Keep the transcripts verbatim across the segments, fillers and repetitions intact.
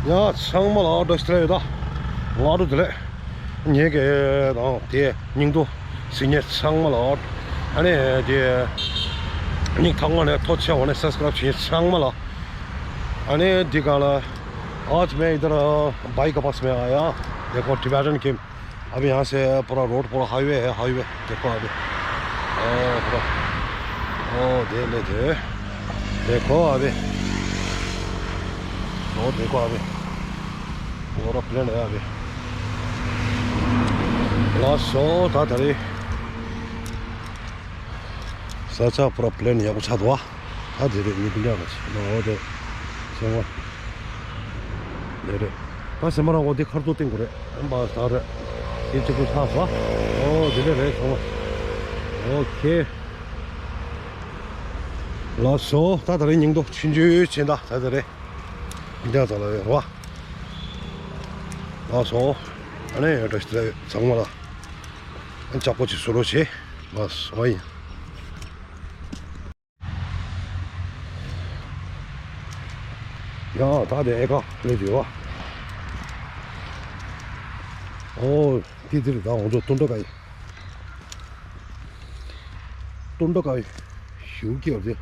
ཡ་ཚང་མ་ལ་བཀྲ་ཤིས་བདེ་ལེགས། ད་སྔ་དྲོ་བདེ་ལེགས། ངེད་ཀྱི་དང་དེ་སྙིང་དུ་སི་ཉེ་ཚང་མ་ལ་ཨ་ནི་དེ་སྙིང་ཐག་པ་ནས་ཐུགས་རྗེ་ཆེ་ནས་སབ་སི་ཀ་རབ་བྱེད་ཚང་མ་ལ། ཨ་ནི་འདི་ག་ལ་आज मैं इधर बाइक के पास में आया। देखो टिबेटन किम। अभी यहाँ से पूरा रोड, पूरा हाईवे है, हाईवे। देखो अभी। ओ, पूरा। ओ, दे ले दे। देखो अभी। ओ, देखो अभी। पूरा प्लेन है अभी। लास्ट शॉट था धरी। सच्चा पूरा प्लेन या कुछ था। ད་དེ་རེད། ཡིན་དེ་འདྲ་ག་ཞིག་ན། འོ་དེ་སོང་བ་དེ་རེད། ད་སེམས་པ་རང་འོ་དེ་ཁར་ཏོ་བཏིང་དགོས་རེད། ཨམ་པ་ད་རེད། དེ་གཅིག་པུ་ཆགས་སོ། འོ་དེ་འདྲ་རེད་སོང་བ། ཨོ་ཁེ། ལགས་སོ། ད་ད་རེད་སྙིང་དོ་ཆུང་ཆུང་ཆེན་ད་ད་ད་རེད། འདི་འདྲ་ད་ལ་རེད་བ། ལགས་སོ། ཨ་ནི་ཡོད་འདྲ་ཞིག་ཚང་མ་ལ་ཨ་ལྕགས་པོ་ཅིག་བཟོ་རོགས་བྱེད། ལགས་སོ་ཡིན། ཡང་ད་དེ་ཨེ་ཀ་ལས་དེ་བ། ཨོ་དེ་དེར་ད་ང་ཚོ་ཏུན་ཏོ་ཀའི་ཏུན་ཏོ་ཀའི་ཞུ་ཀྱི་ཡོད་དེ།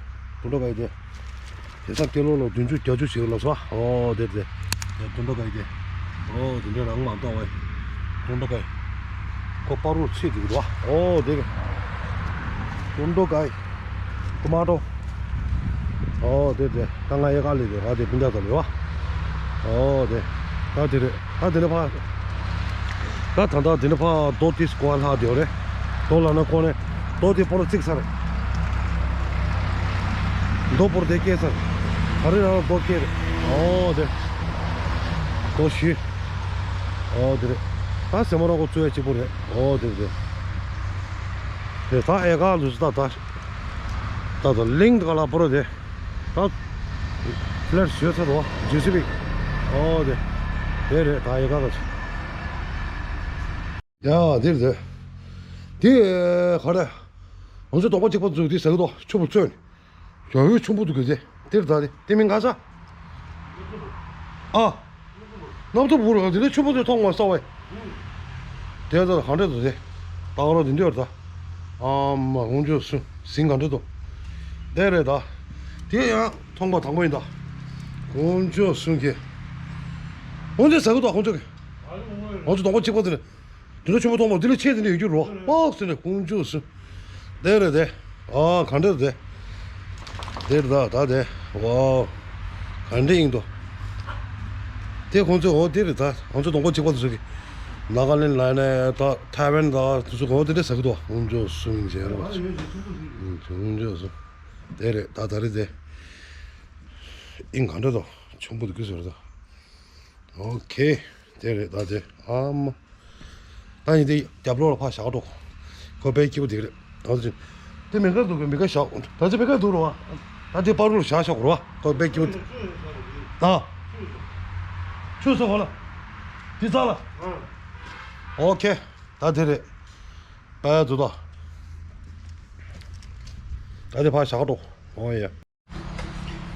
ཏུན་ཏོ་ཀའི་དེ་དེ་ས་ཀེ་ལོ་ལོ་བདུན་ཅུ་བརྒྱད་ཅུ་ཞིག་ལ་སོ། ཨོ་དེ་དེ་དེ་ཏུན་ཏོ་ཀའི་དེ། ཨོ་དེ་འདྲ་རང་མ་གཏོང་བས། ཏུན་ཏོ་ཀའི། ཁོ་པ་རུ་ཚེ་དེ་རུ་བ། ཨོ་དེ་རེད། ཏུན་ཏོ་ཀའི། ཏོ་མ་ཏོ། ཨོ་དེ་དེ་ད་ང་ཡེ་ག་ལི་དེ་ང་དེ་ཕིན་ཏ་ཏ་ལི་བ། ཨོ་དེ་ད་དེ་རེད། ད་དེ་ནས་ཕ། ད་ད་ད་དེ་ནས་ཕ་རྡོ་དེ་སྐོར་ལྷག་དེ་རེད། རྡོ་ལ་ན་ཁོ་ནས་རྡོ་དེ་པོ་ར་བརྩིགས་ས་རེད། རྡོ་པོ་ར་དེ་སྐྱེས་ས་རེད། ད་རེས་ན་རྡོ་སྐྱེས་རེད། ཨོ་དེ་རྡོ་བཞི། ཨོ་དེ་རེད། ད་སེ་མོ་ར་ཁོ་བཙུགས་ཡ་གཅིག་པོ་རེད། ཨོ་དེ་རེད། དེ་ད་ཨེ་ག་ལུས་ད་ད། ད་ད་གླིང་དུ་ག་ལ་པོ་ར་དེ། ད་ཕི་ལེར་བཟོས་ཚར་བ་ཇེ་སི་བི། ཨོ་དེ་དེ་རེད། ད་ཡི་ག་ག་ཡ་དེ་རེད། དེ་ག་རེ། ང་ཚོ་གདོང་པ་གཅིག་པ་འཛུགས་དེ་ཟ་གི་དོ་ཆུ་བུར་བཙོས་ནས་ཡང་ཡོད་ཆུང་པོ་འདུག་གི་དེ་དེར་ད་དེ་དེ་མིང་ག་ས། ཨ། གནམ་ཐུབ་བུ་ར་དེ་ནས་ཆུ་བོ་དེ་མཐོང་མ་ས་བས། དེ་ཚོ་ག་འདྲ་འདུག་དེ། སྟག་རོ་དེ་འདྲ་ད། ཨ་མ་ཧུང་ཅོ་སུ་ཟིང་ག་འདྲ་འདུག་དེ་རེད་ད། དེ་ཡང་མཐོང་པ་དང་པོ་ཡིན་ད། ཧུང་ཅོ་སུ་གི། ཧུང་ཅོ་ཟ་གི་འདུག་ཧུང་ཅོ་གི། ཧུང་ཅོ་གདོང་པ་གཅིག་པ་དེ་རེད། དེ་ཚོ་ཆུ་བོ་མཐོང་མ་དེ་ལ་ཆེ་དེ་འདྲ་ཡོད་རྒྱུ་རོ། ཨོ་ཟེར་ནས་ཧུང་ཅོ་སུ། དེ་རེད་དེ། ཨ་ག་འདྲ་དེ། དེ་རེད་ད་ད་དེ། ཝའོ། ག་འདྲ་ཡིན་དོ། དེ་ཁོང་ཚོས་འོ་དེ་རེད་ད། ཁོང་ཚོ་གདོང་པ་གཅིག་པ་དེ་ཚོ་གི། ནཱ་ག་ལེན་ལ་ནས་ད་ཐའེ་ཝན་ད་དེ་ཚོ་འོ་དེ་འདྲ་ཟ་གི་འདུག་ཧུང་ཅོ་སུ་མིང་ཟེར་རོ། ཧུང་ཅོ་སུ། དེ་རེད་ད་ད་རེད་དེ། ཨིན་ག་འདྲ་དོ། ཆུང་པོ་དེ་གི་ཟེར་ད། ཨོ་ཁེ། དེ་རེད་ད་དེ། ཨ་མ། ད་ཡིན་དེ་རྒྱབ་ལོགས་ལ་ཕར་བཞག་འགྲོ། ཁོ་པའི་སྐྱིད་པོ་དེ་རེད། ད་དེ། དེ་མི་དགའ་འདུག་གི་མི་དགའ་བཞག་ད་ཅི་མི་དགའ་འདུག་རོ། ད་དེ་པ་རུ་ལ་བཞག་བཞག་རོ། ཁོ་པའི་སྐྱིད་པོ་དེ། ད། ཆུ་སོ་ཧོ་ལ། དེ་ཙ་ལ། ཨོ་ཁེ། ད་དེ་རེད། པའི་འདུག་ད། ད་དེ་ཕར་བཞག་འགྲོ། ཨོ་ཡ།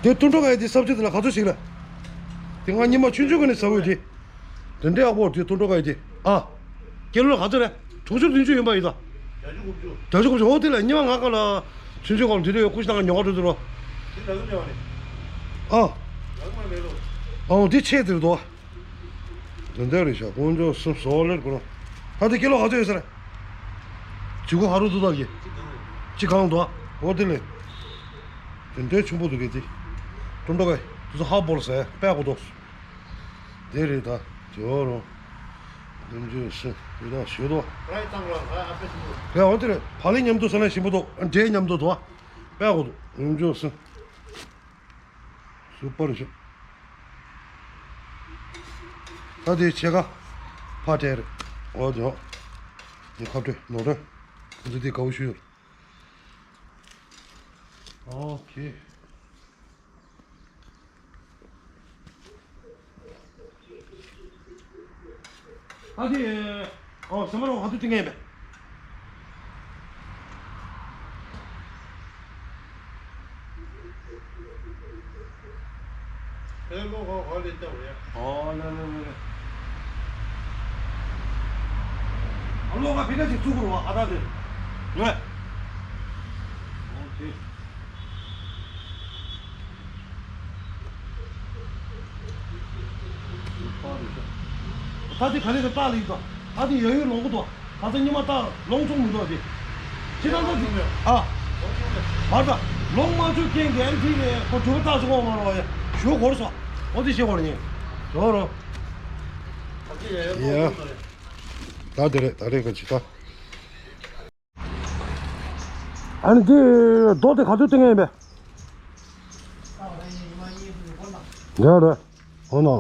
དེ་ཏུན་ཀྲོ་ཀའི་དེ་ས་བཅད་དེ་ལ་ག་ཚོད་ཞིག་རེད། དེ་ང་ཉི་མ་ཆུང་ཆུང་གི་ནས་ཟ་འོས་དེ། དེ་འདྲའི་ཡག་པོ་དེ་ཏུན་ཀྲོ་ཀའི་དེ། ཨ། ཀི་ལོ་ལ་ག་ཚོད་རེད། དྲུག་ཅུ་བདུན་ཅུ་ཡིན་པ་ཡིན་ད། བརྒྱད་ཅུ་དགུ་ཅུ། བརྒྱད་ཅུ་དགུ་ཅུ་འོ་དེ་ལ་ཉི་མ་ང་ག་ལ། ཆུང་ཆུང་ག་ལ་དེ་འདྲའི་ཡོད་ཀུ་ཤི་ནང་ཉོ་ག་འགྲོ་དུས་རོ། དེ་ལ་གི་ཉོ་བ་རེད། ཨ། ལ་གི་མ་མེད་ལོ། ཨོ་དེ་ཆེ་དེ་རེད་དོ། དེ་འདྲ་རེད་ཤག་དཀོན་མཆོག་གསུམ་བཟོ་ལེར་དགོས་ན། ད་དེ་ཀི་ལོ་ག་ཚོད་ཡོད་ས་རེད། ཇི་གུ་ཧ་རུ་ཏུ་དག་གི་ཅི་གང་དུ་ཨ། འོ་དེ་ལས། དེ་འདྲའི་ཆུང་པོ་འདུག་གི་དེ། ཀྲུང་ཀྲོ་ག་དེ་ཚོ་ཧ་བོར་ཟེར་པད་གོ་དོ། དེ་རེད་ད། ཇོ་རོ། དཀོན་མཆོག་གསུམ་དེ་དག་ཞུ་དོ། རེད་འོ་དེ་རེད། བག་ལེབ་མཉམ་དུ་ཟ་ན་ཞིམ་པོ་འདུག་འབྲས་མཉམ་དུ་འདུག་ཨ། པད་གོ་དོ། དཀོན་མཆོག་གསུམ། སུ་པར་ཞིག་ད་དེའི་ཕྱེད་ཀ་ཕ་སྤྲད་རེད། འོ་ཇོ། དེ་ཁ་སྤྲོད་ནོར་འཁྲུལ། ཁོ་ཚོ་དེ་དགའ་བོ་ཞུ་ཡོད། ཨོ་ཁེ། ད་དེ། ཨོ་ཟ་མ་རོ་ཧ་ཏུ་ཏི་ངེས་མེད། དེ་ལོ་ག་ག་ལས་བཏབ་རེད། ཨོ་ལེ་ལེ་ལེ་ལེ། ཨ་ལོ་ག་ཕི་ཀ་ཅིག་བཙུགས་རོགས་ཨ་ད་དེ། ལོས། ཨོ་དེ། ད་དེ་ག་ལེ་ག་སྟག་ལ་ཡིན་ད། ད་དེ་ཡ་ཡུལ་ལོང་གི་འདུག་ཁ་སང་ཉི་མ་ལྟ་ལོང་ཆུང་མི་འདུག་དེ། ཁྱེད་རང་ཚོ་ཅིག་ཨ། བར་ད་ལོང་མ་ཆུང་རྐྱེན་གྱི་ཨེམ་ཐི་ནས་ཁོ་གྲུ་པ་ལྟ་སོང་བ་མ་རོ་ཡ། ཞུ་གོ་ར་སོ། ཨོ་དེ་ཤེས་གོ་ར་ཉེ། ཞོ་རོ། ཡ། ད་དེ་རེད་ད་རེད་ག་ཅི་ད། ཨ་ནི་དེ་རྡོ་དེ་ག་ཚོད་སྟེང་ཡིན་པས། འདྲ་རེད། ཧོ་ནོ།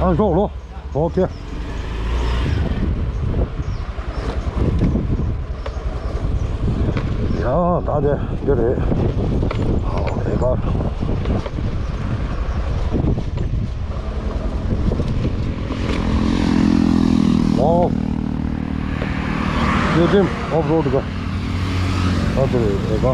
ཨ་ཞོག་ལོ། ཨོ་ཁེ། ཡ་ད་དེ་འདི་རེད། ཨོ་དེ་ག་ཨོ། ཡོད་དེ་ཨོཕ་རོཌ་ག་ད་དེ་རེད་དེ་ག་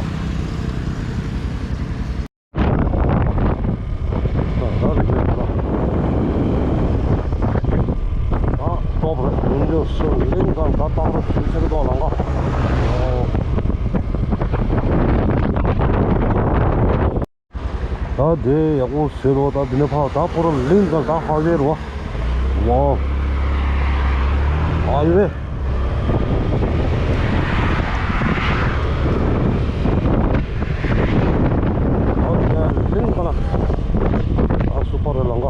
ད་ལྟོ་བར་ཡིན་རྒྱུ་སུ་གླིང་དང་ད་སྟག་རོ་ཆུ་ཚེ་རི་ཐོག་ལང་ག་ད་དེ་ཡག་པོ་ཟེར་རོ། ད་དེ་ནས་ཕར་ད་ཁོ་རང་གླིང་དང་ད་ཧ་ཝེ་རོ། ཝའོ། ཨ་ཡོད་པས། ཨ་ཡ་ལིང་པ་ན། ཨ་སུ་པར་ལང་ག